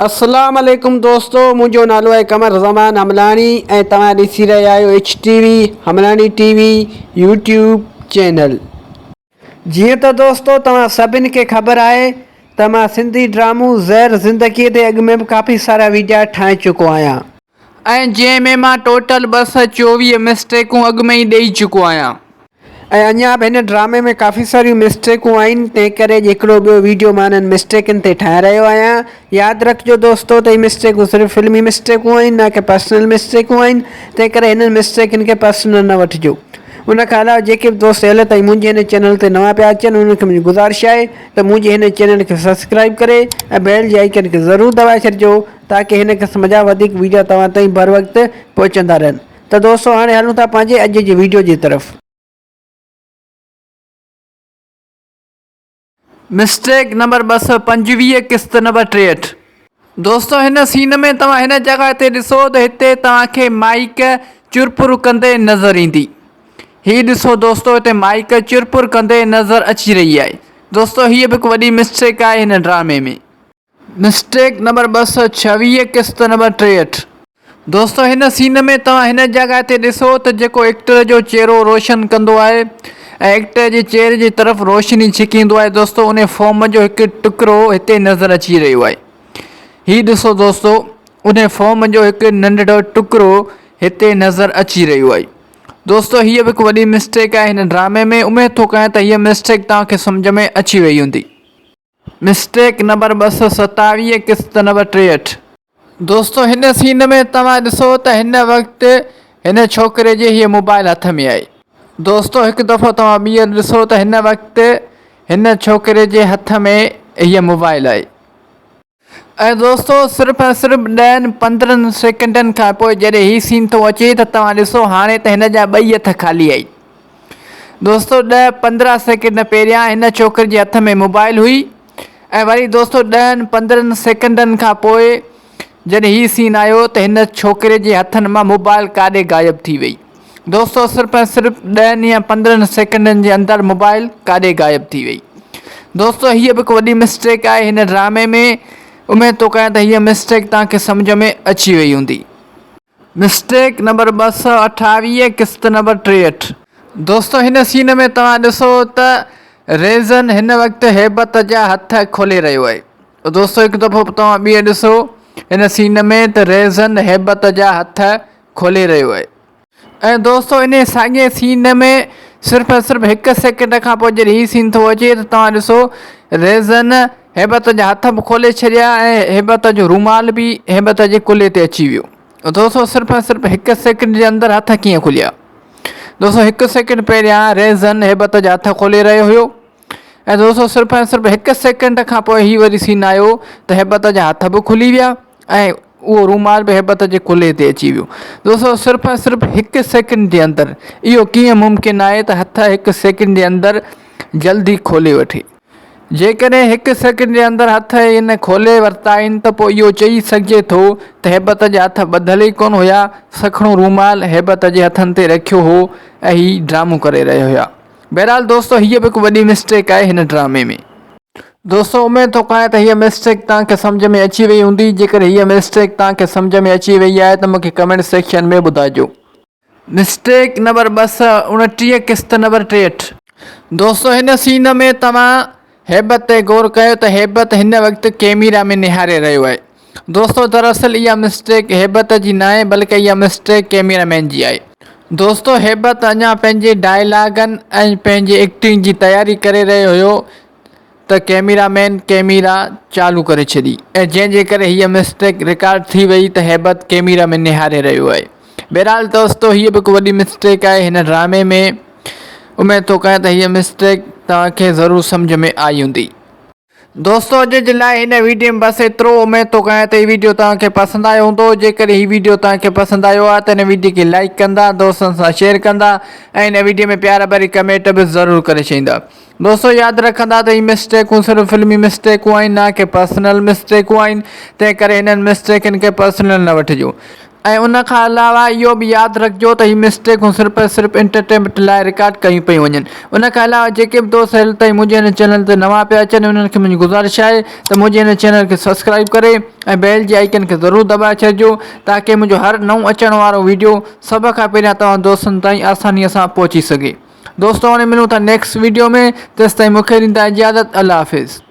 اسلام عليڪم دوستو منهنجو نالو آهي قمر زمان حملاڻي ۽ توهان ڏسي رهيا آهيو H T V Hamlani T V YouTube channel. جيئن ته دوستو توهان سڀن کي خبر آهي ته مان سنڌي ڊرامو زهر زندگي تي اڳ ۾ به ڪافي سارا ويڊيا ٺاهي چڪو آهيان. ۽ جنهن ۾ مان ٽوٽل 224 مسٽيڪون اڳ ۾ ئي ڏئي چڪو آهيان. ۽ اڃا به هن ڊرامي ۾ ڪافي ساريون مسٽيڪون آهن تنهن ڪري اڄ هڪڙو ٻيو ويڊيو مان انهن مسٽيڪن تي ٺاهي رهيو آهيان ياد رکجو دوستو ته هي مسٽيڪون صرف فلمي مسٽيڪون آهن نه ڪي پرسنل مسٽيڪون آهن تنهن ڪري هنن مسٽيڪن کي پرسنل نه وٺجو ان کان علاوه جيڪي به دوست هيل تائين منهنجي هن چينل تي نوان پيا اچن انهن کي منهنجي گذارش آهي ته منهنجي هن چينل کي سبسڪرائب ڪري ۽ بيل جي آئيڪن کي ضرور دٻائي ڇڏجو تاڪي هن قسم جا وڌيڪ ويڊيو توهان تائين بروقت پهچندا رهن. ته دوستو هاڻي هلون ٿا پنهنجي اڄ جي ويڊيو جي طرف. مسٽيڪ نمبر 225 قسط نمبر 63. دوستو هن سين ۾ توهان هن جڳهه تي ڏسو ته هتي توهان کي مائيڪ چرپر ڪندي نظر ايندي. هي ڏسو دوستو هتي مائيڪ چرپر ڪندي نظر اچي رهي آهي. دوستو هيء به هڪ وڏي مسٽيڪ آهي هن ڊرامي ۾. مسٽيڪ نمبر 226 قسط نمبر 63. دوستو هن سين ۾ توهان هن جڳهه تي ڏسو ته جيڪو ايڪٽر جو چهرو روشن ڪندو آهي ۽ ايڪٽر جي چهري جي طرف روشني ڇڪيندو آهي دوستو ان فوم جو هڪ ٽڪرو هتي نظر اچي رهيو آهي هي ڏسو دوستو ان فوم جو هڪ ننڍڙو ٽڪرو هتي نظر اچي رهيو آهي دوستو هيء به هڪ وڏي مسٽيڪ آهي هن ڊرامي ۾ اميد ٿو ڪيان ته هيء مسٽيڪ توهان کي سمجهه ۾ اچي وئي هوندي. مسٽيڪ نمبر 227 قسط نمبر 63. دوستو هن سين ۾ توهان ڏسو ته هن وقت هن ڇوڪري جي هيء موبائل هٿ ۾ آهي. دوستو هڪ دفعو توهان ٻيهر ڏسو ته هن وقت هن ڇوڪري جي هٿ ۾ هيء موبائل آهي. ۽ دوستو صرف ۽ صرف ڏهن 15 سيڪنڊن کان پوء جڏهن هي سين ٿو اچي ته توهان ڏسو هاڻي ته هن جا ٻئي هٿ خالي آهن. دوستو ڏهه 15 سيڪنڊ پهريان هن ڇوڪري جي هٿ ۾ موبائل هئي ۽ وري دوستو ڏهن 15 سيڪنڊن کان پوء جڏهن هي سين آيو ته هن ڇوڪري جي هٿن مان موبائل ڪاڏي غائب ٿي وئي. دوستو صرف ۽ صرف ڏهن يا 15 سيڪنڊن جي اندر موبائل ڪاڏي غائب ٿي وئي. دوستو هيء به هڪ وڏي مسٽيڪ آهي هن ڊرامي ۾ اميد ٿو ڪيان ته هيء مسٽيڪ توهان کي سمجهه ۾ اچي وئي هوندي. مسٽيڪ نمبر 228 قسط نمبر 63. دوستو هن سين ۾ توهان ڏسو ته ريزن هن وقت هيبت جا هٿ کولي رهيو آهي. دوستو هڪ دفعو توهان ٻيهر ڏسو هن سين ۾ ته ريزن هيبت جا هٿ کولي رهيو آهي. ۽ دوستو انهي ساڳئي سين ۾ صرف ۽ صرف هڪ سيڪنڊ کان پوء جڏهن هي سين ٿو اچي ته توهان ڏسو ريزن هيبت جا هٿ به کولي ڇڏيا ۽ هيبت جو رومال به هيبت جي ڪلهي تي اچي ويو. دوستو صرف ۽ صرف هڪ سيڪنڊ جي اندر هٿ ڪيئن کليا؟ دوستو هڪ سيڪنڊ پهريان ريزن هيبت جا هٿ کولي رهيو هيو ۽ دوستو صرف ۽ صرف هڪ سيڪنڊ کان پوء هي وري سين آيو ته هيبت جا هٿ به کلي ويا ۽ اهو رومال به هيبت جي ڪلهي تي اچي ويو. دوستو صرف ۽ صرف هڪ سيڪنڊ جي اندر اهو ڪيئن ممڪن آهي ته هٿ هڪ سيڪنڊ جي اندر جلدي کولي وٺي؟ جيڪڏهن هڪ سيڪنڊ جي اندر هٿ هن کولي ورتا آهن ته پوء اهو چئي سگهجي ٿو ته هيبت جا هٿ ٻڌل ئي ڪونه هيا، سکڻو رومال هيبت جي هٿن تي رکيو هو ۽ هي ڊرامو ڪري رهيا هيا. بهرحال دوستو هيء به هڪ وڏي مسٽيڪ آهي هن ڊرامي ۾. دوستو اميد ٿو ڪيان ته هيء مسٽيڪ توهان کي سمجهه ۾ اچي وئي هوندي، جيڪڏهن هيء مسٽيڪ توهان کي سمجهه ۾ اچي وئي آهي ته مون کي ڪمينٽ سيڪشن ۾ ٻڌائجو. مسٽيڪ نمبر 229 قسط نمبر 63. دوستو هن سين ۾ توهان هيبت تي غور ڪيو ته هيبت هن وقت ڪيميرا ۾ نهاري رهيو آهي. دوستو دراصل اها مسٽيڪ هيبت جي ناهي بلڪه اها مسٽيڪ ڪيميرا مين جي آهي. دوستو هيبت اڃا پنهنجي ڊائلاگن ۽ پنهنجي ايڪٽنگ جي تياري ڪري رهيو هيو ته ڪئميرا مين ڪئميرا چالو ڪري ڇڏي ۽ جنهن جي ڪري هيء مسٽيڪ رڪارڊ ٿي وئي ته هيبت ڪئميرا ۾ نهاري رهيو آهي. بهرحال دوستو هيء به هڪ وڏي مسٽيڪ آهي هن ڊرامي ۾ اميد ٿو ڪيان ته هيء مسٽيڪ توهان کي ضرور سمجهه ۾ آئي هوندي. دوستو اڄ جي لاء هن ويڊيو ۾ بس ايترو اميد ٿو ڪيان ته هي ويڊيو توهان کي پسند آيو هوندو جيڪڏهن هي ويڊيو توهان کي پسند آيو آهي ته هن ويڊيو کي لائيڪ ڪندا دوستن سان شيئر ڪندا ۽ هن ويڊيو ۾ پيار ڀري ڪمينٽ به ضرور ڪري ڇڏيندا. دوستو ياد رکندا ته هي مسٽيڪون صرف فلمي مسٽيڪون آهن نه ڪي پرسنل مسٽيڪون آهن تنهن ڪري هنن مسٽيڪن کي پرسنل نه وٺجو. ۽ ان کان علاوه اهو به ياد رکجو ته هي مسٽيڪون صرف ۽ صرف انٽرٽينمينٽ لاء رڪارڊ ڪيون پيون وڃن. ان کان علاوه جيڪي به دوست هيل تائين منهنجي هن چينل تي نوان پيا اچن انهن کي منهنجي گذارش آهي ته منهنجي هن چينل کي سبسڪرائيب ڪري ۽ بيل جي آئيڪن کي ضرور دٻائي ڇڏجو تاڪه منهنجو هر نئون اچڻ وارو ويڊيو سڀ کان پهريان توهان دوستن تائين آساني سان پهچي سگهي. دوستو هاڻي ملون ٿا نيڪسٽ ويڊيو ۾ تيستائين مونکي ڏيندا اجازت الله حافظ.